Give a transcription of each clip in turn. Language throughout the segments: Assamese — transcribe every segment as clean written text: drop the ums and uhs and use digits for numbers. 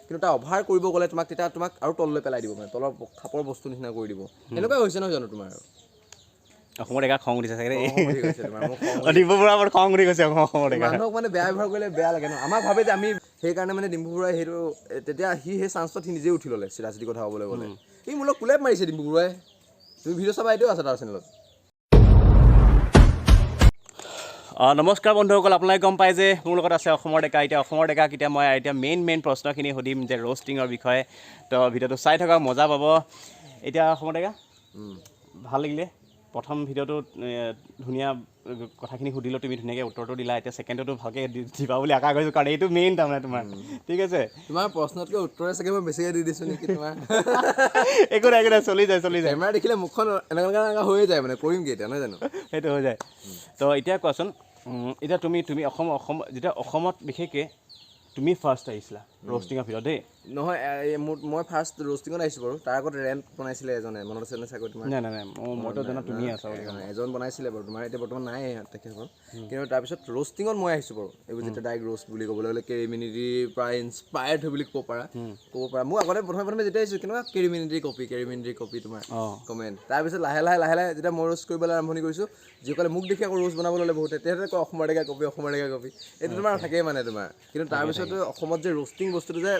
কিন্তু তাৰ অভাৰ কৰিব গ'লে তোমাক তেতিয়া তোমাক আৰু তললৈ পেলাই দিব, মানে তলৰ খাপৰ বস্তু নিচিনা কৰি দিব। এনেকুৱাই হৈছে নহয় জানো তোমাৰ? অসমৰ ডেকা খং উঠিছে চাগে দেই। খং উঠি গৈছে তোমাৰ, মোৰ খং অ, ডিম্পু বৰুৱাৰ ওপৰত খং উঠি গৈছে অসমৰ ডেকা। মানুহক মানে বেয়া ব্যৱহাৰ কৰিলে বেয়া লাগে ন। আমাক ভাবে যে আমি সেইকাৰণে মানে ডিম্পু বৰুৱাই সেইটো তেতিয়া সি সেই চান্সত সি নিজেই উঠি ল'লে। চিধা চিধি কথা ক'বলৈ গ'লে সি মোৰ লগত কোলেপ মাৰিছে ডিম্পু বৰুৱাই। তুমি ভিডিঅ' চাবা, এতিয়াও আছে তাৰ চেনেলত। নমস্কাৰ বন্ধুসকল, আপোনালোকে গম পায় যে মোৰ লগত আছে অসমৰ ডেকা। এতিয়া অসমৰ ডেকাক এতিয়া মই এতিয়া মেইন মেইন প্ৰশ্নখিনি সুধিম যে ৰ'ষ্টিঙৰ বিষয়ে। তো ভিডিঅ'টো চাই থকা, মজা পাব। এতিয়া অসমৰ ডেকা, ভাল লাগিলে প্ৰথম ভিডিঅ'টোত ধুনীয়া কথাখিনি সুধিলোঁ, তুমি ধুনীয়াকৈ উত্তৰটো দিলা। এতিয়া ছেকেণ্ডটো ভালকৈ দিবা বুলি আশা কৰিছোঁ, কাৰণ এইটো মেইন তাৰমানে তোমাৰ। ঠিক আছে। তোমাৰ প্ৰশ্নতকৈ উত্তৰে চাগে মই বেছিকৈ দি দিছোঁ নেকি তোমাৰ? একো নাই, একো নাই, চলি যায়, চলি যায়। কেমেৰা দেখিলে মুখখন এনেকুৱা এনেকুৱা এনেকুৱা হৈয়ে যায়, মানে কৰিম কি এতিয়া, নহয় জানো? সেইটো হৈ যায়। তো এতিয়া কোৱাচোন, এতিয়া তুমি তুমি অসম অসম যেতিয়া অসমত বিশেষকৈ তুমি ফাৰ্ষ্ট আহিছিলা ৰ'ষ্টিঙৰ ভিতৰত দেই। নহয়, এই মোৰ মই ফাৰ্ষ্ট ৰ'ষ্টিঙত আহিছোঁ বাৰু। তাৰ আগত ৰেণ্ট বনাইছিলে এজনে, মনত আছে নে চাগৈ তোমাৰ? নাই নাই নাই, মইতো জানো তুমিয়ে আছা বুলি। এজন বনাইছিলে বাৰু তোমাৰ, এতিয়া বৰ্তমান নাই তেখেতসকল। কিন্তু তাৰপিছত ৰ'ষ্টিঙত মই আহিছোঁ বাৰু। এইবোৰ যেতিয়া ডাইৰেক্ট ৰ'ষ্ট বুলি ক'বলৈ গ'লে কেৰিমিনিটিৰ পৰা ইনস্পায়াৰ্ড হৈ বুলি ক'ব পাৰা। মোৰ আগতে প্ৰথমে প্ৰথমে যেতিয়া আহিছোঁ, কেনেকুৱা কেৰিমিনিটিৰ কপি, কেৰিমিনিটিৰ কপি তোমাৰ কমেণ্ট। তাৰপিছত লাহে লাহে লাহে লাহে যেতিয়া মই ৰ'ষ্ট কৰিবলৈ আৰম্ভণি কৰিছোঁ, যিসকলে মোক দেখি আকৌ ৰ'ষ্ট বনাব ল'লে বহুতে, তেতিয়াহ'লে কয় অসমৰ ডেকা কপি, অসমৰ ডেকা কপি। এইটো তোমাৰ থাকেই মানে তোমাৰ। কিন্তু তাৰপিছত অসমত যে ৰ'ষ্টিং বস্তুটো যে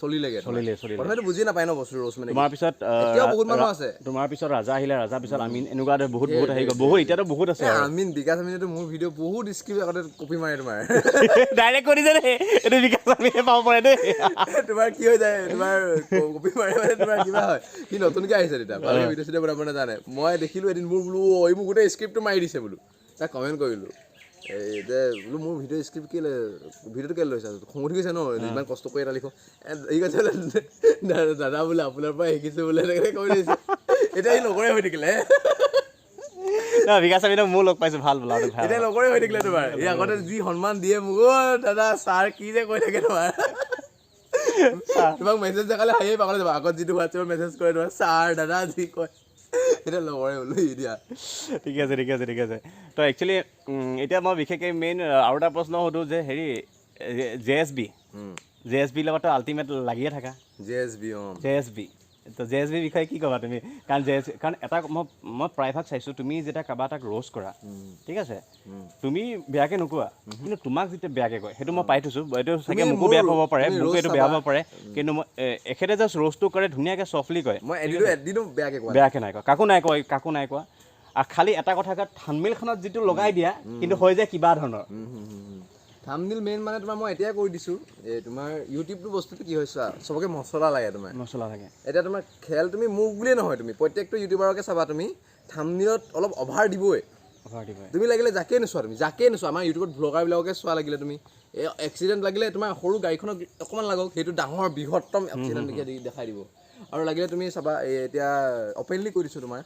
চলিলেগে। চলিলে, চলিলে। প্ৰথমেতো বুজি নাপায় ন বস্তু ৰ'ষ্ট মানে কি। তোমাৰ পিছত এতিয়াও বহুত মানুহ আছে। তোমাৰ পিছত ৰাজা আহিলে, ৰাজাৰ পিছত আমিন, এনেকুৱা বহুত বহুত আহি গ'ল, বহুত এতিয়াতো বহুত আছে। এ আমিন, বিকাশ আমিনেতো মোৰ ভিডিঅ' বহুত স্ক্ৰিপ্ট আগতে কপি মাৰে তোমাৰ। ডাইৰেক্ট কৰি দিছে দেই, এইটো বিকাশ আমিনে পাব পাৰে দেই। তোমাৰ কি হৈ যায়, তোমাৰ কপি মাৰে মানে তোমাৰ কিবা হয়, সি নতুনকৈ আহিছে তেতিয়া, ভালকে ভিডিঅ' চিডিঅ' বনাব নাজানে। মই দেখিলোঁ এদিন মোৰ বোলো, অ' ই মোক গোটেই স্ক্ৰিপ্টটো মাৰি দিছে বোলো। তাক কমেণ্ট কৰিলোঁ এই যে বোলো, মোৰ ভিডিঅ' স্ক্ৰিপ্ট কেলৈ, ভিডিঅ'টো কেলৈ লৈছা? খং উঠি গৈছে ন, ইমান কষ্ট কৰি এটা লিখোঁ। সি কৈছে বোলে, দাদা বোলে আপোনাৰ পৰাই শিকিছোঁ বোলে, এনেকৈ কৈ দিছে। এতিয়া সি লগৰে হৈ থাকিলে। ন বিকাশ আমিনক ময়ো লগ পাইছোঁ, ভাল বোলা ভাল। এতিয়া লগৰে হৈ থাকিলে তোমাৰ। সি আগতে যি সন্মান দিয়ে মোক, অ' দাদা ছাৰ কি যে কৈ থাকে তোমাৰ। তোমাক মেছেজ দেখালে হাঁহিয়ে পাগল হৈ যাবা। আগত যিটো হোৱাটছএপত মেছেজ কৰে তোমাৰ, ছাৰ দাদা যি কয়, এতিয়া লগৰে বোলো সি দিয়া। ঠিকে আছে, ঠিকে আছে, ঠিকে আছে। তো একচুৱেলি এতিয়া মই বিশেষকৈ মেইন আৰু এটা প্ৰশ্ন সোধোঁ যে হেৰি J S B, J S বিৰ লগততো আল্টিমেট লাগিয়ে থাকা। জে এছ বি, অঁ। জে এছ বি, তো জে এছ বিৰ বিষয়ে কি ক'বা তুমি? কাৰণ জে এছ, কাৰণ এটা মই প্ৰায়ভাগ চাইছোঁ, তুমি যেতিয়া কাৰোবাৰ এটাক ৰ'ষ্ট কৰা, ঠিক আছে, তুমি বেয়াকৈ নোকোৱা, কিন্তু তোমাক যেতিয়া বেয়াকৈ কয় সেইটো মই পাই থৈছোঁ। এইটো চাগে তুমি মোকো বেয়া পাব পাৰে, তুমি মোকো roast এইটো বেয়া চাবা। পাব পাৰে, কিন্তু মই এখেতে জাষ্ট ৰ'ষ্টটো কৰে, ধুনীয়াকৈ চফ্টলি কয়। মই এদিনো এদিনো বেয়াকৈ কোৱা নাই। বেয়াকৈ নাই কোৱা, কাকো নাই কোৱা, কাকো নাই কোৱা। আৰু খালি এটা কথা কয়, থাম্বনেইলখনত যিটো লগাই দিয়া কিন্তু হৈ যায় কিবা ধৰণৰ। থাম্বনেইল মেইন মানে তোমাৰ মই এতিয়াই কৈ দিছোঁ, এই তোমাৰ ইউটিউবটো বস্তুটো কি হৈছে চোৱা, চবকে মছলা লাগে তোমাৰ। মছলা লাগে। এতিয়া তোমাৰ খেল তুমি মোক বুলিয়ে নহয়, তুমি প্ৰত্যেকটো ইউটিউবাৰকে চাবা, তুমি থাম্বনেইলত অলপ অভাৰ দিবই। অভাৰ দিবই। তুমি লাগিলে যাকেই নোচোৱা, তুমি যাকেই নোচোৱা, আমাৰ ইউটিউবত ভ্লগাৰবিলাককে চোৱা লাগিলে তুমি, এই এক্সিডেণ্ট লাগিলে তোমাৰ সৰু গাড়ীখনক অকণমান লাগক, সেইটো ডাঙৰ বৃহত্তম এক্সিডেণ্ট দেখাই দিব। আৰু লাগিলে তুমি চাবা, এই এতিয়া অপেনলি কৈ দিছোঁ তোমাৰ,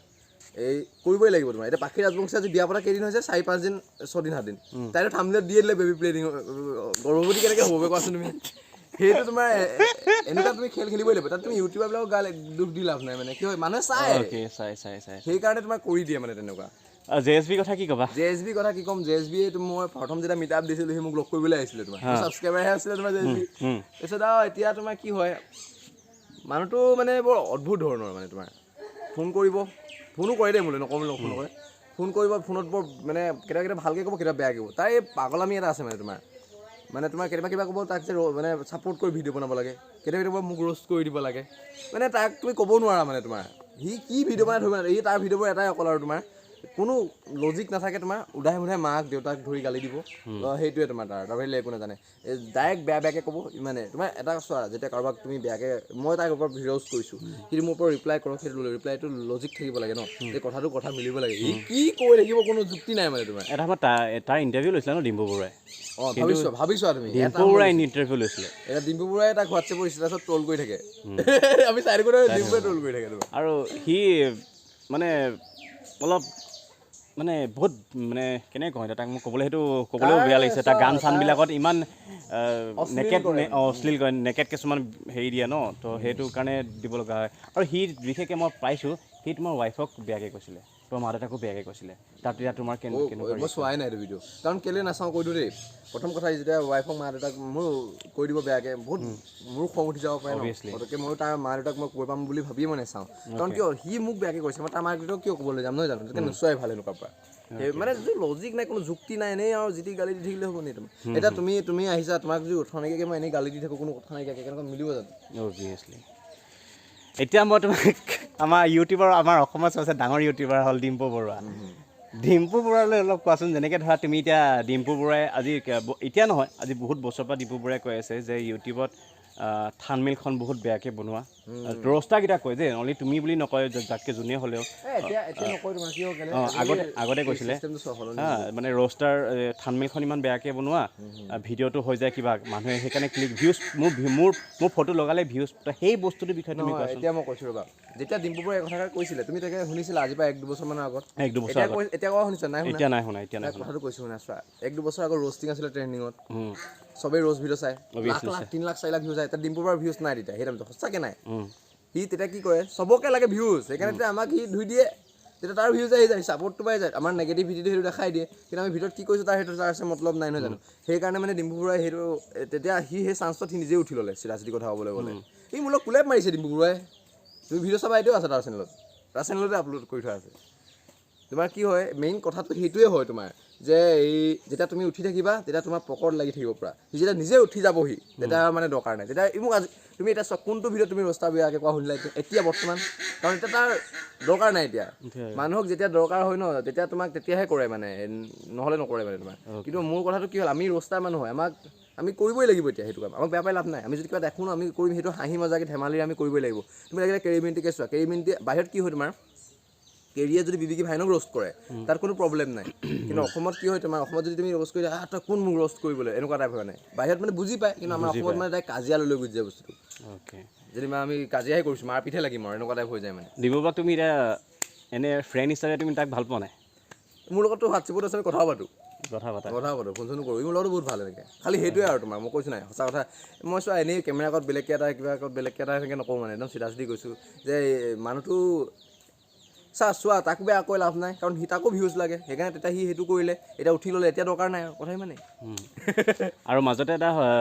এই কৰিবই লাগিব তোমাৰ। এতিয়া পাখি ৰাজবংশী আজি বিয়া পতা কেইদিন হৈছে? 4-5 দিন, 6 দিন, 7 দিন। তাইতো থাম্বনেইলত দিয়ে দিলে বেবী প্লেনিং, গৰ্ভৱতী কেনেকৈ হ'ব কোৱাচোন তুমি? সেইটো তোমাৰ এনেকুৱা তুমি খেল খেলিবই লাগিব। তাত তুমি ইউটিউবাৰবিলাকক গাল দুখ দি লাভ নাই, মানে কি হয়, মানুহে চায়। অ'কে, চাই চাই চাই। সেইকাৰণে তোমাৰ কৰি দিয়ে মানে তেনেকুৱা। জে এছ বিৰ কথা কি ক'বা? জে এছ বি কথা কি ক'ম? জে এছ বিয়ে মই প্ৰথম যেতিয়া মিট আপ দিছিলোঁ, সি মোক লগ কৰিবলৈ আহিছিলে তোমাৰ, ছাবস্ক্ৰাইবাৰহে আছিলে তোমাৰ জে এছ বি। তাৰপিছত আৰু এতিয়া তোমাৰ কি হয়, মানুহটো মানে বৰ অদ্ভুত ধৰণৰ, মানে তোমাৰ ফোন কৰিব, ফোনো কৰে দেই মোলৈ, নকওঁ ফোন নকৰে। ফোন কৰিব, ফোনত বৰ মানে কেতিয়াবা কেতিয়াবা ভালকৈ ক'ব, কেতিয়াবা বেয়াকৈ ক'ব। তাৰ এই পাগলামি এটা আছে মানে তোমাৰ কেতিয়াবা কিবা ক'ব, তাক যে মানে ছাপোৰ্ট কৰি ভিডিঅ' বনাব লাগে, কেতিয়াবা কেতিয়াবা মোক ৰ'ষ্ট কৰি দিব লাগে। মানে তাক তুমি ক'ব নোৱাৰা, মানে তোমাৰ সি কি ভিডিঅ' বনাই ধৰিব নোৱাৰে। সি তাৰ ভিডিঅ'বোৰ এটাই অকল আৰু তোমাৰ কোনো লজিক নাথাকে, তোমাৰ উধাই মুধাই মাক দেউতাক ধৰি গালি দিব। অ, সেইটোৱে তোমাৰ, তাৰ বাহিৰে একো নাজানে। ডাইৰেক্ট বেয়া বেয়াকৈ ক'ব ইমানে। তোমাৰ এটা চোৱা, যেতিয়া কাৰোবাক তুমি বেয়াকৈ, মই তাৰ ওপৰত ভিডিঅ'জ কৰিছোঁ, কিন্তু মোৰ ওপৰত ৰিপ্লাই কৰক, সেইটো ৰিপ্লাইটো লজিক থাকিব লাগে ন, যে কথাটো কথা মিলিব লাগে। সি কি কৈ থাকিব, কোনো যুক্তি নাই মানে তোমাৰ। এটা সময়ত তাৰ ইণ্টাৰভিউ লৈছিলে ন ডিম্পু বৰুৱাই? অঁ, ভাবিছোৱা, ভাবিছোৱা তুমি ডিম্পু বৰুৱাই ইণ্টাৰভিউ লৈছিলে। এতিয়া ডিম্পু বৰুৱাই তাক হোৱাটছএপৰ ষ্টেটাছত ট্ৰল কৰি থাকে। আমি চাই থাকোঁ নহয়, ডিম্পুৱে ট্ৰল কৰি থাকে তোমাৰ। আৰু সি মানে অলপ মানে বহুত মানে কেনেকৈ কওঁ এতিয়া তাক, মোক ক'বলৈ সেইটো ক'বলৈও বেয়া লাগিছে। তাৰ গান চানবিলাকত ইমান নেকেট, অশ্লীল কৰে, নেকেট কিছুমান হেৰি দিয়ে ন, তো সেইটো কাৰণে দিব লগা হয়। আৰু সি বিশেষকৈ মই পাইছোঁ, সি তোমাৰ ৱাইফক বেয়াকৈ কৈছিলে। তোমাৰ মা দেউতাকো বেয়াকৈ কৈছিলে, তাত তেতিয়া তোমাৰ কেনেকুৱা? মই চোৱাই নাই এইটো ভিডিঅ', কাৰণ কেলৈ নাচাওঁ কৈ দিওঁ দেই। প্ৰথম কথা, যেতিয়া ৱাইফক মা দেউতাক মোৰ কৈ দিব বেয়াকৈ, বহুত মোৰো খং উঠি যাব পাৰে ন। পটককৈ ময়ো তাৰ মা দেউতাক মই কৈ পাম বুলি ভাবিয়ে মই নাচাওঁ। কাৰণ কিয় সি মোক বেয়াকৈ কৈছে, মই তাৰ মা দেউতাক কিয় ক'বলৈ যাম, নহয় জানো? তেতিয়া নোচোৱাই ভাল এনেকুৱাৰ পৰা। সেই মানে যিটো লজিক নাই, কোনো যুক্তি নাই, এনেই আৰু যি টি গালি দি থাকিলে হ'ব নি তোমাৰ? এতিয়া তুমি আহিছা, তোমাক যদি উঠা নাইকিয়াকৈ মই এনেই গালি দি থাকোঁ, কোনো কথা নাইকিয়াকৈ, কেনেকুৱা মিলিব জানো? অভিয়াছলি। এতিয়া মই তোমাক আমাৰ ইউটিউবাৰ, আমাৰ অসমৰ চবচে ডাঙৰ ইউটিউবাৰ হ'ল ডিম্পু বৰুৱা। ডিম্পু বৰুৱালৈ অলপ কোৱাচোন, যেনেকৈ ধৰা তুমি এতিয়া ডিম্পু বৰুৱাই আজি এতিয়া নহয়, আজি বহুত বছৰৰ পৰা ডিম্পু বৰুৱাই কৈ আছে যে ইউটিউবত থানমিলখন বহুত বেয়াকৈ বনোৱা, ৰষ্টাৰকেইটা কয় যে অনলি তুমি বুলি নকয়, যাতকৈ যোনে হ'লেও। অঁ, আগতে কৈছিলে মানে ৰষ্টাৰ থানমিলখন ইমান বেয়াকৈ বনোৱা, ভিডিঅ'টো হৈ যায় কিবা, মানুহে সেইকাৰণে ক্লিক ভিউজ, মোৰ মোৰ মোৰ ফটো লগালে ভিউজ, সেই বস্তুটোৰ বিষয়ে তুমি কোৱাচোন। এতিয়া মই কৈছোঁ ৰ'বা, যেতিয়া ডিম্পু বৰুৱাই এই কথাষাৰ কৈছিলে, তুমি তাকে শুনিছিলা আজিৰ পৰা 1-2 বছৰমানৰ আগত? 1-2 বছৰ। এতিয়া কোৱা শুনিছা নাই? এতিয়া নাই শুনা, এতিয়া নাই। কথাটো কৈছোঁ শুনা, চোৱা, 1-2 বছৰ আগত ৰষ্টিং আছিলে ট্ৰেণ্ডিঙত, চবেই ৰ'ষ্ট ভিডিঅ' চাই, লাখ লাখ 3 লাখ 4 লাখ ভিউজ আহে। তাত ডিম্পু বৰুৱাৰ ভিউজ নাই তেতিয়া, সেই টাইমত সঁচাকৈ নাই। সি তেতিয়া কি কৰে, চবকে লাগে ভিউজ, সেইকাৰণে তেতিয়া আমাক সি ধুই দিয়ে, তেতিয়া তাৰ ভিউজ আহি যায়, ছাপৰ্টটো পাই যায়। আমাৰ নেগেটিভিটিটো সেইটো দেখাই দিয়ে, কিন্তু আমি ভিতৰত কি কৰিছোঁ তাৰ সেইটো তাৰ আছে মতলব নাই, নহয় জানো? সেইকাৰণে মানে ডিম্পু বৰুৱাই সেইটো তেতিয়া সি সেই চান্সত সি নিজে উঠি ল'লে। চিধা চিধি কথা ক'বলৈ গ'লে সি মোৰ লগত কোলেব মাৰিছে ডিম্পু বৰুৱাই। তুমি ভিডিঅ' চাবা, এতিয়াও আছে তাৰ চেনেলত, তাৰ চেনেলতে আপলোড কৰি থোৱা আছে। তোমাৰ কি হয়, মেইন কথাটো সেইটোৱে হয় তোমাৰ যে এই যেতিয়া তুমি উঠি থাকিবা তেতিয়া তোমাৰ পকৰত লাগি থাকিব পৰা। সি যেতিয়া নিজে উঠি যাবহি তেতিয়া মানে দৰকাৰ নাই। তেতিয়া মোক আজি তুমি এতিয়া চোৱা, কোনটো ভিডিঅ' তুমি ৰস্তা বেয়াকৈ কোৱা শুনিলা এতিয়া বৰ্তমান? কাৰণ এতিয়া তাৰ দৰকাৰ নাই। এতিয়া মানুহক যেতিয়া দৰকাৰ হয় ন, তেতিয়া তোমাক তেতিয়াহে কৰে মানে, নহ'লে নকৰে মানে তোমাৰ। কিন্তু মোৰ কথাটো কি হ'ল, আমি ৰস্তাৰ মানুহ হয়, আমাক আমি কৰিবই লাগিব এতিয়া সেইটো কাম। আমাক বেয়া পাই লাভ নাই। আমি যদি কিবা দেখোঁ ন, আমি কৰিম সেইটো, হাঁহি মজাকৈ ধেমালিৰে আমি কৰিবই লাগিব। তুমি লাগিলে কেৰিমিনটিকে চোৱা, কেৰিমিনটি বাহিৰত কি হয় তোমাৰ, কেৰিয়ে যদি বিবিকি ভাইনক ৰ'ষ্ট কৰে তাত কোনো প্ৰব্লেম নাই। কিন্তু অসমত কি হয় তোমাৰ, অসমত যদি তুমি ৰ'ষ্ট কৰি দিয়া, তই কোন মোক ৰ'ষ্ট কৰিবলৈ, এনেকুৱা টাইপ হয় মানে। বাহিৰত মানে বুজি পায়, কিন্তু আমাৰ অসমত মানে তাই কাজিয়া লৈ লৈ গুচি যায় বস্তুটো। যেনিবা আমি কাজিয়াহে কৰিছোঁ, মাৰপিটহে লাগিম আৰু, এনেকুৱা টাইপ হৈ যায় মানে। ডিম্পু বৰুৱাক তুমি এতিয়া এনে ফ্ৰেণ্ড হিচাপে তুমি তাক ভাল পোৱা নাই? মোৰ লগততো হোৱাটছএপত আছে, আমি কথাও পাতোঁ। কথা পাতা? কথা পাতোঁ, ফোন চোনো কৰোঁ। মোৰ লগতো বহুত ভাল এনেকৈ। খালি সেইটোৱে আৰু তোমাৰ মই কৈছোঁ নাই সঁচা কথা, মই চোৱা এনেই কেমেৰা আগত বেলেগকৈ এটা, কিবা আগত বেলেগকৈ এটা সেনেকৈ নকওঁ মানে, একদম চিধা চিধি কৈছোঁ যে মানুহটো চোৱা, তাক বেয়া কৈ লাভ নাই, কাৰণ সি তাকো ভিউজ লাগে, সেইকাৰণে তেতিয়া সি সেইটো কৰিলে, এতিয়া উঠি ল'লে, এতিয়া দৰকাৰ নাই আৰু, কথা ইমানেই। আৰু মাজতে এটা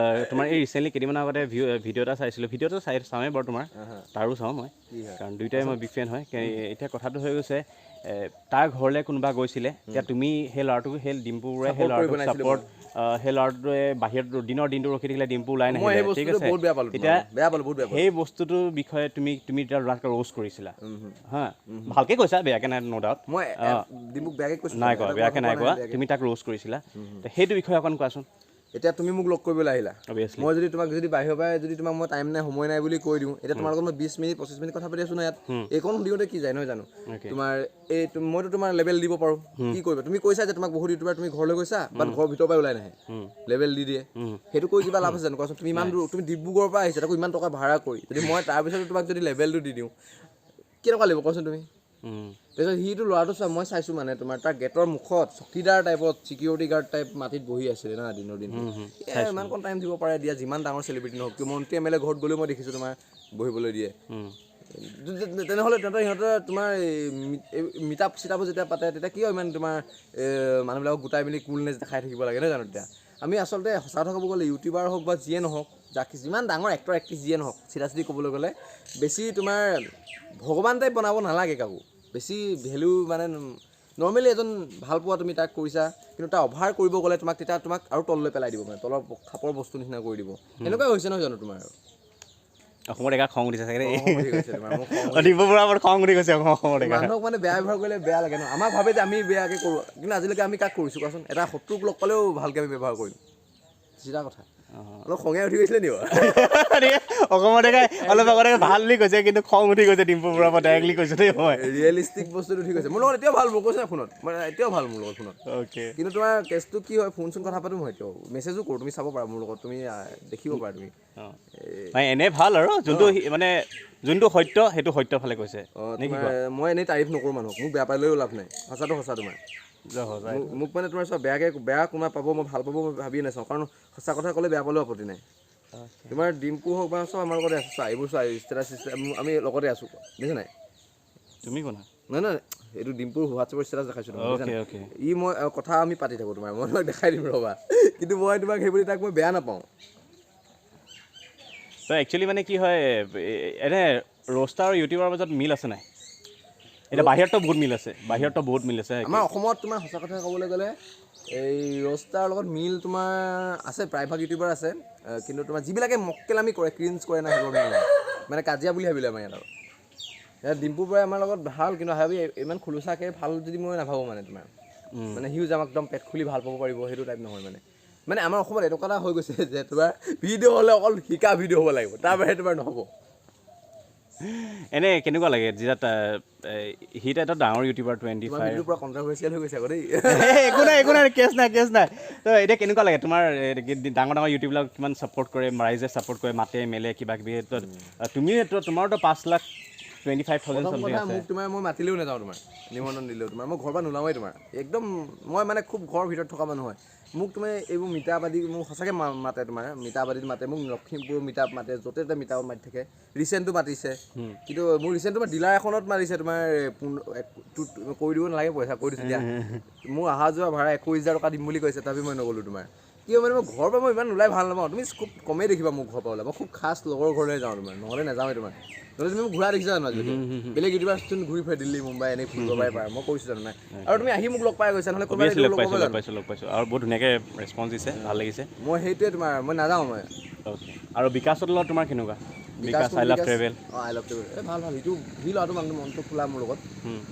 তোমাৰ এই ৰিচেণ্টলি কেইদিনমানৰ আগতে ভিডিঅ' এটা চাইছিলোঁ। ভিডিঅ'টো চাওঁৱেই বাৰু তোমাৰ, তাৰো চাওঁ মই, কাৰণ দুয়োটাই মই বিগ ফেন হয়। এতিয়া কথাটো হৈ গৈছে, তাৰ ঘৰলৈ কোনোবা গৈছিলে, এতিয়া তুমি সেই ল'ৰাটোক, সেই ডিম্পু বৰুৱাই সেই ল'ৰাটোক ছাপৰ্ট, সেই ল'ৰাটোৱে বাহিৰত দিনৰ দিনটো ৰখি থাকিলে, ডিম্পু ওলাই নাহিলে, ঠিক আছে, তেতিয়া সেই বস্তুটোৰ বিষয়ে তুমি তুমি তেতিয়া ল'ৰাক ৰ'ষ্ট কৰিছিলা, হা, ভালকৈ কৈছা, বেয়াকৈ নাই, ন' ডাউট। মই ডিম্পুক বেয়াকৈ কৈছোঁ? নাই কোৱা, বেয়াকৈ নাই কোৱা, তুমি তাক ৰ'ষ্ট কৰিছিলা, সেইটো বিষয়ে অকণ কোৱাচোন। এতিয়া তুমি মোক লগ কৰিবলৈ আহিলা, মই যদি তোমাক যদি বাহিৰৰ পৰাই যদি তোমাক মই টাইম নাই, সময় নাই বুলি কৈ দিওঁ, এতিয়া তোমাৰ লগত মই 20 মিনিট 25 মিনিট কথা পাতি আছোঁ ন ইয়াত, এইকণ দিওঁতে কি যায়, নহয় জানো? তোমাৰ এই মইতো তোমাৰ লেবেল দিব পাৰোঁ, কি কৰিবা? তুমি কৈছা যে তোমাক বহুত ইউটিউবাৰ, তুমি ঘৰলৈ গৈছা, বাট ঘৰৰ ভিতৰৰ পৰাই ওলাই নাহে, লেবেল দি দিয়ে, সেইটো কৰি কিবা লাভ আছে জানো কোৱাচোন? তুমি ইমান দূৰ, তুমি ডিব্ৰুগড়ৰ পৰা আহিছা, তাকো ইমান টকা ভাড়া কৰি, যদি মই তাৰপিছতো তোমাক যদি লেবেলটো দি দিওঁ, কেনেকুৱা লাগিব কোৱাচোন তুমি? তাৰপিছত সিটো ল'ৰাটো চোৱা, মই চাইছোঁ মানে তোমাৰ তাৰ গেটৰ মুখত চকীদাৰ টাইপত, চিকিউৰিটি গাৰ্ড টাইপ মাটিত বহি আছিলে না দিনৰ দিনটো। ইমানকণ টাইম দিব পাৰে দিয়া, যিমান ডাঙৰ চেলিব্ৰিটি নহওক কিয়, মন্ত্ৰী এম এল এ ঘৰত গ'লেও মই দেখিছোঁ তোমাৰ বহিবলৈ দিয়ে। তেনেহ'লে তেন্তে সিহঁতে তোমাৰ এই মিটাপ চিটাপো যেতিয়া পাতে, তেতিয়া কিয় ইমান তোমাৰ মানুহবিলাকক গোটাই মেলি কুলনেছ দেখাই থাকিব লাগে, নহয় জানো? তেতিয়া আমি আচলতে সঁচা কথা ক'ব গ'লে ইউটিউবাৰ হওক বা যিয়ে নহওক, যাক যিমান ডাঙৰ এক্টৰ এক্ট্ৰেছ যিয়ে নহওক, চিধা চিধি ক'বলৈ গ'লে বেছি তোমাৰ ভগৱান টাইপ বনাব নালাগে কাকো। বেছি ভেলু মানে নৰ্মেলি এজন ভাল পোৱা তুমি তাক কৰিছা, কিন্তু তাৰ অভাৰ কৰিব গ'লে তোমাক তেতিয়া তোমাক আৰু তললৈ পেলাই দিব, মানে তলৰ খাপৰ বস্তু নিচিনা কৰি দিব। এনেকুৱাই হৈছে, নহয় জানো তোমাৰ? অসমৰ ডেকা খং উঠিছে চাগে দেই। ডিম্পু বৰুৱাৰ ওপৰত খং উঠি গৈছে অসমৰ ডেকা। মানুহক মানে বেয়া ব্যৱহাৰ কৰিলে বেয়া লাগে ন। আমাক ভাবে যে আমি বেয়াকৈ কৰোঁ, কিন্তু আজিলৈকে আমি কাক কৰিছোঁ কোৱাচোন? এটা শত্ৰুক লগ পালেও ভালকৈ আমি ব্যৱহাৰ কৰিম, চিধা কথা। অলপ খঙে উঠি গৈছিলে নি বাৰু? অসমৰ ডেকাই অলপ আগতে ভাল বুলি কৈছে, কিন্তু খং উঠি গৈছে ডিম্পু বৰুৱাৰ পৰা, ডাইৰেক্টলি কৈছে দেই মই। ৰিয়েলিষ্টিক বস্তুটো উঠি গৈছে। মোৰ লগত এতিয়াও ভাল, মই কৈছোঁ না ফোনত, মানে এতিয়াও ভাল মোৰ লগত ফোনত। কিন্তু তোমাৰ কেছটো কি হয়, ফোন চোন কথা পাতোঁ মই এতিয়াও, মেছেজো কৰোঁ, তুমি চাব পাৰা মোৰ লগত, তুমি দেখিব পাৰা তুমি। মানে এনেই ভাল আৰু যোনটো মানে যোনটো সত্য সেইটো সত্য ফালে কৈছে। মই এনেই তাৰিফ নকৰোঁ মানুহক, মোক বেয়া পালেও লাভ নাই, সঁচাটো সঁচা তোমাৰ। মোক মানে তোমাৰ চোৱা, বেয়াকৈ বেয়া কোনোবা পাব, মই ভাল পাব মই ভাবিয়ে নাচাওঁ, কাৰণ সঁচা কথা ক'লে বেয়া পালেও আপত্তি নাই। তোমাৰ ডিম্পু হওক বা চব আমাৰ লগতে আছে, চোৱা এইবোৰ চোৱা ষ্টেটাছ আমি লগতে আছোঁ, বুজিছা নাই? তুমি কোনা নহয় নহয়, এইটো ডিম্পুৰ হোৱাটছএপৰ ষ্টেটাছ দেখাইছোঁ তোমাক, বুজিছা অ'কে নাই? অ'কে ই মই কথা আমি পাতি থাকোঁ তোমাৰ, মই তোমাক দেখাই দিম ৰ'বা। কিন্তু মই তোমাক সেইবুলি তাক মই বেয়া নাপাওঁ। তো একচুৱেলি মানে কি হয়, এনে ৰ'ষ্টাৰ আৰু ইউটিউবাৰৰ মাজত মিল আছে নাই? এতিয়া বাহিৰততো বহুত মিল আছে, বাহিৰততো বহুত মিল আছে। আমাৰ অসমত তোমাৰ সঁচা কথা ক'বলৈ গ'লে এই ৰ'ষ্টাৰ লগত মিল তোমাৰ আছে, প্ৰায়ভাগ ইউটিউবাৰ আছে। কিন্তু তোমাৰ যিবিলাকে মক্কেলামি কৰে, ক্ৰিঞ্জ কৰে না, সেইবোৰ মিল নাই। মানে কাজিয়া বুলি ভাবিলে আমাৰ ইয়াত। আৰু ইয়াত ডিম্পুৰ পৰাই আমাৰ লগত ভাল, কিন্তু ভাবি ইমান খোলোচাকৈ ভাল যদি মই নাভাবোঁ। মানে তোমাৰ মানে সিও যে আমাক একদম পেট খুলি ভাল পাব পাৰিব, সেইটো টাইপ নহয়। মানে মানে আমাৰ অসমত এনেকুৱা এটা হৈ গৈছে যে তোমাৰ ভিডিঅ' হ'লে অকল শিকা ভিডিঅ' হ'ব লাগিব, তাৰ বাহিৰে তোমাৰ নহ'ব। এনে কেনেকুৱা লাগে যেতিয়া সি এটা ডাঙৰ ইউটিউবাৰ, টুৱেণ্টি তোমাৰ ফাইভ ভিডিঅ'টো পূৰা কণ্ট্ৰভাৰ্চিয়েল হৈ গৈছে আকৌ দেই। একো নাই, একো নাই, কেছ নাই, কেছ নাই। তো এতিয়া কেনেকুৱা লাগে তোমাৰ, ডাঙৰ ডাঙৰ ইউটিউববিলাক কিমান ছাপৰ্ট কৰে, ৰাইজে ছাপৰ্ট কৰে, মাতে মেলে কিবা কিবি। তো তুমি তো তোমাৰতো 5,25,000 প্ৰথম চামথিং কথা আছে। মোক তোমাৰ মই মাতিলেও নাযাওঁ, তোমাৰ নিমন্ত্ৰণ দিলেও তোমাৰ মই ঘৰৰ পৰা নোলাওঁৱেই। তোমাৰ একদম মই মানে খুব ঘৰৰ ভিতৰত থকা মানুহ হয়। মোক তোমাৰ এইবোৰ মিতাপ আদি মোক সঁচাকৈ মাতে, তোমাৰ মিতাপ আদিত মাতে মোক, লখিমপুৰ মিতাপ মাতে, য'তে ত'তে মিতাপ মাতি থাকে। ৰিচেণ্টটো মাতিছে, কিন্তু মোৰ ৰিচেণ্ট তোমাৰ ডিলাৰ এখনত মাতিছে তোমাৰ কৰি দিব নালাগে পইচা, কৈ দিছোঁ দিয়া। মোৰ অহা যোৱা ভাড়া 21,000 টকা দিম বুলি কৈছে, তথাপি মই নগ'লোঁ। তোমাৰ কিয় মানে মই ঘৰৰ পৰা মই ইমান ওলাই ভাল নাপাওঁ। তুমি খুব কমেই দেখিবা মোক ঘৰৰ পৰা ওলাই। মই খুব খাচ লগৰ ঘৰলৈ যাওঁ তোমাৰ, নহ'লে নাযাওঁৱেই তোমাৰ। নহ'লে তুমি মোক ঘূৰা দেখিছা জানো আজিলৈকে? বেলেগ ইউটিউবাৰচোন ঘূৰি ফুৰে দিল্লী, মুম্বাই, এনেই ফুৰিব পাৰে পাৰে। মই কৈছোঁ জানো? নাই। আৰু তুমি আহি মোক লগ পাই গৈছা, নহ'লে কোনোবাই অভিয়াছলি লগ লগ পাব পাইছোঁ, লগ জানো? পাইছোঁ, লগ পাইছোঁ আৰু বহুত ধুনীয়াকৈ ৰেচপঞ্চ দিছে, ভাল লাগিছে। মই সেইটোৱে তোমাৰ মই নাযাওঁ মই। অ'কে, আৰু বিকাশৰ লগত তোমাৰ কেনেকুৱা? বিকাশ I love travel. অঁ, I love travel. এই ভাল ভাল, সিটো সি ল'ৰাটো মানুহটো মনটো খোলা মোৰ লগত।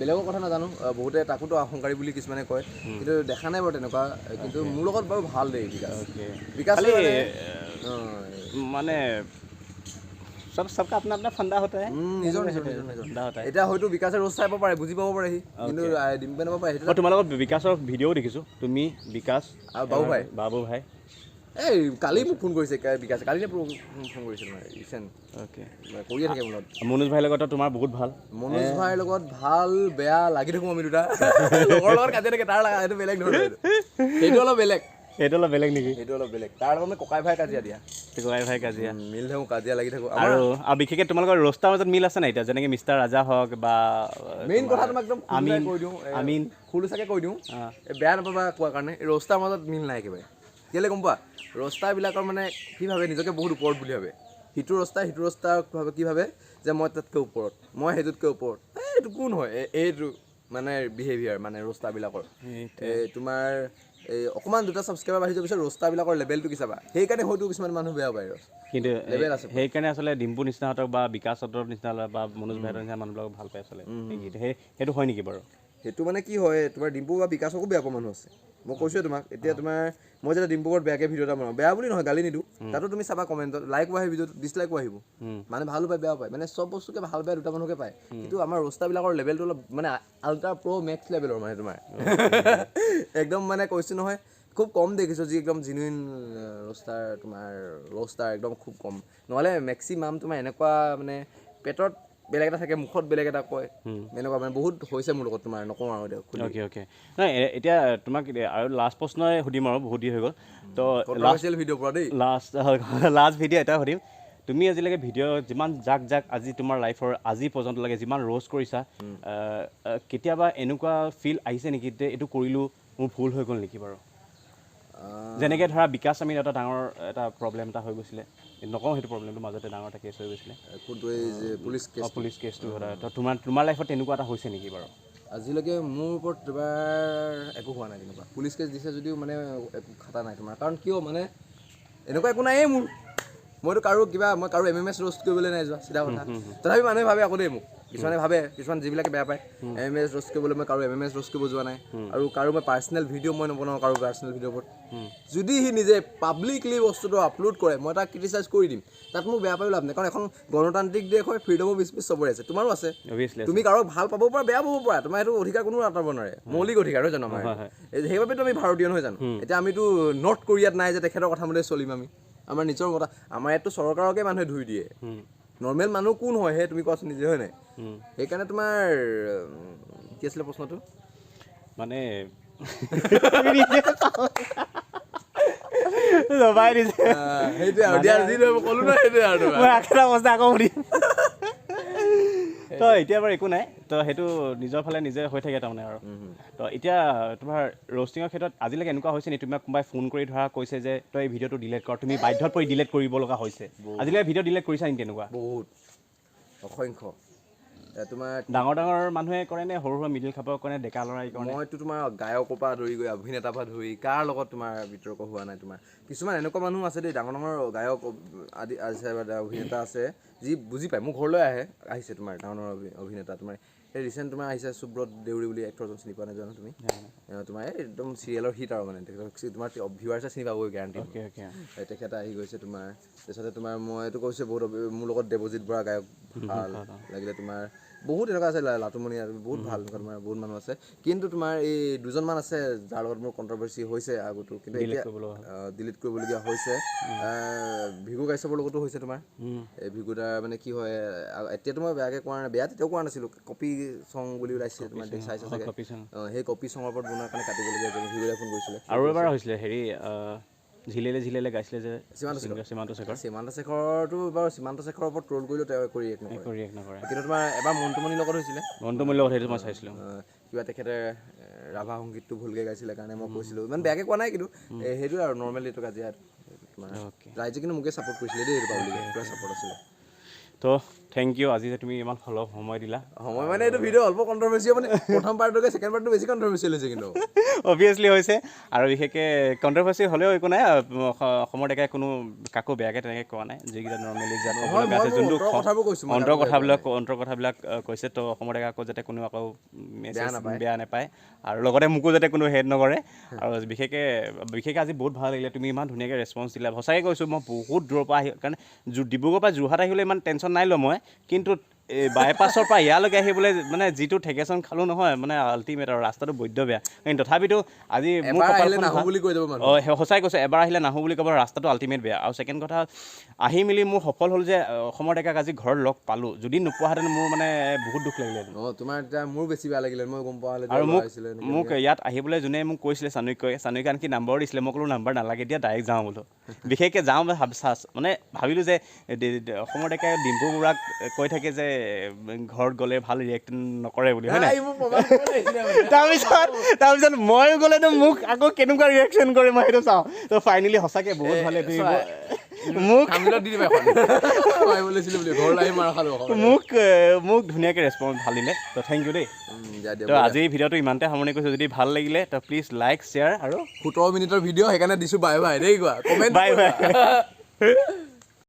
বেলেগৰ কথা নাজানো, বহুতে তাকোতো অহংকাৰী বুলি কিছুমানে কয়, কিন্তু দেখা নাই বাৰু তেনেকুৱা। কিন্তু মোৰ লগত বাৰু ভাল দেই বিকাশ। বিকাশ খালি মানে মানে सबका अपना अपना फंदा होता है। নিজৰ নিজৰ নিজৰ নিজৰ फंदा होता है। এতিয়া হয়তো বিকাশে ৰোজ চাব পাৰে, বুজি পাব পাৰে সি, কিন্তু ডিম্পে নাপাব পাৰে সেইটো। মই তোমাৰ লগত বিকাশৰ ভিডিঅ'ও দেখিছোঁ, তুমি, বিকাশ আৰু বাবু ভাই। বাবু ভাই। এই কালি মোক ফোন কৰিছে বিকাশে, কালি নে পৰহি ফোন কৰিছে তোমাৰ ৰিচেণ্ট। কৰিয়ে থাকে মোৰ লগত। মনোজ ভাইৰ লগতো তোমাৰ বহুত ভাল। মনোজ ভাইৰ লগত ভাল বেয়া লাগি থাকোঁ আমি দুটা, লগৰ লগত কাজিয়া থাকে তাৰ লাগা, সেইটো বেলেগ ধৰণৰ, সেইটো অলপ বেলেগ। সেইটো অলপ বেলেগ নেকি? সেইটো অলপ বেলেগ। তাৰ লগত মানে ককাই ভাই কাজিয়া দিয়া। ককাই ভাই কাজিয়া। মিল থাকোঁ, কাজিয়া লাগি থাকোঁ। আৰু আৰু বিশেষকৈ তোমালোকৰ ৰ'ষ্টাৰ মাজত মিল আছে নাই এতিয়া, যেনেকৈ মিষ্টাৰ ৰাজা হওক বা মেইন কথা তোমাক একদম আমিন কৈ দিওঁ, আমিন খোলোচাকৈ কৈ দিওঁ, এই বেয়া নাপাবা কোৱাৰ কাৰণে, এই ৰ'ষ্টাৰ মাজত মিল নাই একেবাৰে। কেলৈ গম পোৱা? ৰ'ষ্টাৰবিলাকৰ মানে কি ভাবে, নিজকে বহুত ওপৰত বুলি ভাবে। সিটো ৰ'ষ্টাৰ সিটো ৰ'ষ্টাৰ ভাবে, কি ভাবে যে মই তাতকৈ ওপৰত, মই সেইটোতকৈ ওপৰত। এই এইটো কোন হয়? এইটো মানে বিহেভিয়াৰ মানে ৰ'ষ্টাৰবিলাকৰ। এই তোমাৰ এই অকণমান দুটা ছাবস্ক্ৰাইবাৰ বাঢ়ি যোৱাৰ পিছত ৰ'ষ্টাৰবিলাকৰ লেভেলটো কি চাবা। সেইকাৰণে হয়তো কিছুমান মানুহ বেয়া পায়। কিন্তু লেভেল আছে। সেইকাৰণে আচলতে ডিম্পু নিচিনাহঁতক বা বিকাশহঁতৰ নিচিনা বা মনোজ ভাইহঁতৰ নিচিনা মানুহবিলাকক ভাল পায় আচলতে। সেইটো হয় নেকি বাৰু? সেইটো মানে কি হয়, তোমাৰ ডিম্পু বা বিকাশকো বেয়া পোৱা মানুহ আছে, মই কৈছোৱে তোমাক। এতিয়া তোমাৰ মই যেতিয়া ডিম্পুৰ ওপৰত বেয়াকৈ ভিডিঅ' এটা বনাওঁ, বেয়া বুলি নহয়, গালি নিদিওঁ, তাতো তুমি চাবা কমেণ্টত লাইকো আহে, ভিডিঅ'ত ডিছলাইকো আহিব। মানে ভালো পায়, বেয়াও পায়, মানে চব বস্তুকে ভাল বেয়া দুটা মানুহকে পায়। কিন্তু আমাৰ ৰ'ষ্টাৰবিলাকৰ লেভেলটো অলপ মানে আল্ট্ৰা প্ৰ' মেক্স লেভেলৰ, মানে তোমাৰ একদম মানে কৈছোঁ নহয়, খুব কম দেখিছোঁ যি একদম জেনুইন ৰ'ষ্টাৰ, তোমাৰ ৰ'ষ্টাৰ একদম খুব কম। নহ'লে মেক্সিমাম তোমাৰ এনেকুৱা মানে পেটত বেলেগ এটা থাকে, মুখত বেলেগ এটা কয়, এনেকুৱা মানে বহুত হৈছে মোৰ লগত তোমাৰ, নকওঁ আৰু এতিয়া খুলি। অ'কে অ'কে, নাই এতিয়া তোমাক আৰু লাষ্ট প্ৰশ্নই সুধিম আৰু বহুত দেৰি হৈ গ'ল। তো কণ্ট্ৰভাৰ্চিয়েল ভিডিঅ' পৰা দেই। লাষ্ট লাষ্ট ভিডিঅ' এটা সুধিম। তুমি আজিলৈকে ভিডিঅ' যিমান যাক যাক আজি তোমাৰ লাইফৰ আজি পৰ্যন্তলৈকে যিমান ৰ'ষ্ট কৰিছা, কেতিয়াবা এনেকুৱা ফিল আহিছে নেকি যে এইটো কৰিলোঁ মোৰ ভুল হৈ গ'ল নেকি বাৰু? যেনেকৈ ধৰা বিকাশ আমিন এটা ডাঙৰ এটা প্ৰব্লেম এটা হৈ গৈছিলে, নকওঁ সেইটো প্ৰব্লেমটো, মাজতে ডাঙৰ এটা কেছ হৈ গৈছিলে। কোনটো? এই যে পুলিচ কেছ? পুলিচ কেছটো। তো তোমাৰ লাইফত তেনেকুৱা এটা হৈছে নেকি বাৰু? আজিলৈকে মোৰ ওপৰত তোমাৰ একো হোৱা নাই তেনেকুৱা। পুলিচ কেছ দিছে যদিও মানে একো খাটা নাই তোমাৰ। কাৰণ কিয় মানে এনেকুৱা একো নাইয়ে মোৰ, মইতো কাৰো কিবা, মই কাৰো এম এম এছ ৰ'ষ্ট কৰিবলৈ নাই যোৱা, চিধা কথা। তথাপি মানুহে ভাবে আকৌ দেই মোক, কিছুমানে ভাবে, কিছুমান যিবিলাকে বেয়া পায়, এম এম এছ ৰ'ষ্ট কৰিবলৈ, মই কাৰো এম এম এছ ৰ'ষ্ট কৰিব যোৱা নাই। আৰু কাৰো মই পাৰ্চনেল ভিডিঅ' মই নবনাওঁ কাৰো পাৰ্চনেল ভিডিঅ'ৰ ওপৰত। যদি সি নিজে পাব্লিকলি বস্তুটো আপলোড কৰে, মই তাক ক্ৰিটিচাইজ কৰি দিম, তাত মোক বেয়া পায়ো লাভ নাই। কাৰণ এখন গণতান্ত্ৰিক দেশ হয়, ফ্ৰীডম অফ স্পীচ চবৰে আছে, তোমাৰো আছে। অভিয়াছলি। তুমি কাৰোবাক ভাল পাব পাৰা, বেয়া পাব পাৰা, তোমাৰ সেইটো অধিকাৰ কোনো আঁতৰাব নোৱাৰে, মৌলিক অধিকাৰ নহয় জানো আমাৰ? সেইবাবেতো আমি ভাৰতীয় নহয় জানো? এতিয়া আমিতো নৰ্থ কোৰিয়াত নাই যে তেখেতৰ কথা মতে চলিম আমি, আমাৰ নিজৰ কথা। আমাৰ ইয়াততো চৰকাৰকে মানুহে ধুই দিয়ে, নৰ্মেল মানুহ কোন হয় সেই তুমি কোৱাচোন নিজে, হয় নাই? সেইকাৰণে তোমাৰ কি আছিলে প্ৰশ্নটো? মানে দবাই দিছে। সেইটোৱে আৰু দিয়া, যি ক'লো ন সেইটোৱে আৰু। মই আকৌ এটা বস্তু আকৌ সুধিম। তো এতিয়া বাৰু একো নাই। তো সেইটো নিজৰ ফালে নিজে হৈ থাকে তাৰমানে। আৰু তো এতিয়া তোমাৰ ৰ'ষ্টিঙৰ ক্ষেত্ৰত আজিলৈকে এনেকুৱা হৈছে নি, তোমাক কোনোবাই ফোন কৰি ধৰা কৈছে যে তই এই ভিডিঅ'টো ডিলিট কৰ, তুমি বাধ্যত পৰি ডিলিট কৰিব লগা হৈছে? আজিলৈকে ভিডিঅ' ডিলিট কৰিছা নেকি তেনেকুৱা? বহুত, অসংখ্য। তোমাৰ ডাঙৰ ডাঙৰ মানুহে কৰে নে সৰু সৰু মিডিল খাপৰ কৰে, ডেকা ল'ৰাই কৰে? মইতো তোমাৰ গায়কৰ পৰা ধৰি গৈ অভিনেতাৰ পৰা ধৰি কাৰ লগত তোমাৰ বিতৰ্ক হোৱা নাই। তোমাৰ কিছুমান এনেকুৱা মানুহ আছে দেই, ডাঙৰ ডাঙৰ গায়ক আদি আছে বা অভিনেতা আছে যি বুজি পায়। মোৰ ঘৰলৈ আহে, আহিছে তোমাৰ ডাঙৰ ডাঙৰ অভিনেতা। তোমাৰ এই ৰিচেণ্ট তোমাৰ আহিছে সুব্ৰত দেউৰী বুলি এক্টৰজন, চিনি পোৱা নাই জানো তুমি? তোমাৰ এই একদম চিৰিয়েলৰ হিট আৰু মানে তেখেতক তোমাৰ ভিউৱাৰ্ছে চিনি পাবগৈ গেৰাণ্টি। অ'কে অ'কে তেখেত আহি গৈছে তোমাৰ। তাৰপিছতে তোমাৰ মই এইটো কৈছোঁ বহুত মোৰ লগত দেৱজিৎ বৰা গায়ক ভাল লাগিলে। তোমাৰ বহুত এনেকুৱা আছে, লাটুমণি আৰু বহুত ভাল এনেকুৱা তোমাৰ বহুত মানুহ আছে। কিন্তু তোমাৰ এই দুজনমান আছে যাৰ লগত মোৰ কণ্ট্ৰভাৰ্চি হৈছে আগতো, কিন্তু এতিয়া ডিলিট কৰিবলগীয়া হৈছে। ভিগু কাশ্যপৰ লগতো হৈছে তোমাৰ। এই ভিগুদাৰ মানে কি হয়, এতিয়াতো মই বেয়াকৈ কোৱা নাই, বেয়া তেতিয়াও কোৱা নাছিলোঁ, কপি চং বুলি ওলাইছে তোমাৰ, চাইছে চাগে। সেই কপি চঙৰ ওপৰত বনোৱাৰ কাৰণে কাটিবলগীয়া হৈছে। ভিগুদাই ফোন কৰিছিলে। আৰু এবাৰ হৈছিলে হেৰি, ঝিলেলে ঝিলেলে গাইছিলে যে সীমান্ত শেখৰ। সীমান্ত শেখৰ। সীমান্ত শেখৰটো বাৰু সীমান্ত শেখৰৰ ওপৰত ট্ৰল কৰিলেও তেওঁ কৰি এক নকৰে, কৰি এক নকৰে। কিন্তু তোমাৰ এবাৰ মন্টুমণিৰ লগত হৈছিলে। মন্টুমণিৰ লগত সেইটো মই চাইছিলোঁ। কিবা তেখেতে ৰাভা সংগীতটো ভুলকৈ গাইছিলে কাৰণে মই কৈছিলোঁ, ইমান বেয়াকৈ কোৱা নাই, কিন্তু সেইটো আৰু নৰ্মেলি এইটো কাজিয়া তোমাৰ। ৰাইজে কিন্তু মোকে ছাপৰ্ট কৰিছিলে দেই, এইটো পাব্লিকে পূৰা ছাপৰ্ট আছিলে। তো thank U আজি যে তুমি ইমান অলপ সময় দিলা। সময় মানে এইটো ভিডিঅ' অলপ কণ্ট্ৰভাৰ্চি, মানে প্ৰথম পাৰ্টতকৈ ছেকেণ্ড পাৰ্টটো বেছি কণ্ট্ৰভাৰ্চিয়েল হৈছে কিন্তু। অভিয়াছলি হৈছে, আৰু বিশেষকৈ কণ্ট্ৰভাৰ্চি হ'লেও একো নাই। অসমৰ ডেকাই কোনো কাকো বেয়াকৈ তেনেকৈ কোৱা নাই, যিকেইটা নৰ্মেলি আছে যোনটো অন্তৰ কথাবিলাক কৈছে। তো অসমৰ ডেকা আকৌ যাতে কোনো আকৌ মেছেজ বেয়া নাপায়, আৰু লগতে মোকো যাতে কোনো হেড নকৰে। আৰু বিশেষকৈ আজি বহুত ভাল লাগিলে, তুমি ইমান ধুনীয়াকৈ ৰেচপঞ্চ দিলা। সঁচাকৈ কৈছোঁ, মই বহুত দূৰৰ পৰা আহি, কাৰণ ডিব্ৰুগড়ৰ পৰা যোৰহাট আহিবলৈ ইমান টেনশ্যন নাই লোৱা মই, কিন্তু এই বাইপাছৰ পৰা ইয়ালৈকে আহিবলৈ মানে যিটো ঠেকেচন খালোঁ নহয়, মানে আল্টিমেট, আৰু ৰাস্তাটো বৈদ্য বেয়া। কিন্তু তথাপিতো আজি মোৰ অঁ সঁচাই কৈছোঁ, এবাৰ আহিলে নাহোঁ বুলি ক'ব, ৰাস্তাটো আল্টিমেট বেয়া। আৰু ছেকেণ্ড কথা, আহি মেলি মোৰ সফল হ'ল যে অসমৰ ডেকাক আজি ঘৰত লগ পালোঁ। যদি নোপোৱাহেঁতেন মোৰ মানে বহুত দুখ লাগিলে। অঁ তোমাৰ তেতিয়া মোৰ বেছি বেয়া লাগিলে, মই গম পোৱা হ'লে। আৰু মোক ইয়াত আহিবলৈ যোনে মোক কৈছিলে চাণক্যই, চাণক্যই আনকি নাম্বাৰো দিছিলে, মই ক'লোঁ নাম্বাৰ নালাগে এতিয়া, ডাইৰেক্ট যাওঁ বোলো। বিশেষকৈ যাওঁ মানে ভাবিলোঁ যে অসমৰ ডেকাই ডিম্পু বৰুৱাক কৈ থাকে যে ঘৰত গ'লে ভাল ৰিয়েক্ট নকৰে বুলি, হয় নাই? তাৰপিছত ময়ো গ'লেতো মোক আকৌ কেনেকুৱা ৰিয়েকশ্যন কৰে মই সেইটো চাওঁ। তো ফাইনেলি সঁচাকৈ বহুত ভালে মোক মোক মোক ধুনীয়াকৈ ৰেচপঞ্চ ভাল দিলে। তো thank U দেই। তো আজি ভিডিঅ'টো ইমানতে সামৰণি কৰিছোঁ। যদি ভাল লাগিলে তো প্লিজ লাইক, শ্বেয়াৰ আৰু 17 মিনিটৰ ভিডিঅ' সেইকাৰণে দিছোঁ। বাই বাই দেই, কোৱা বাই বাই।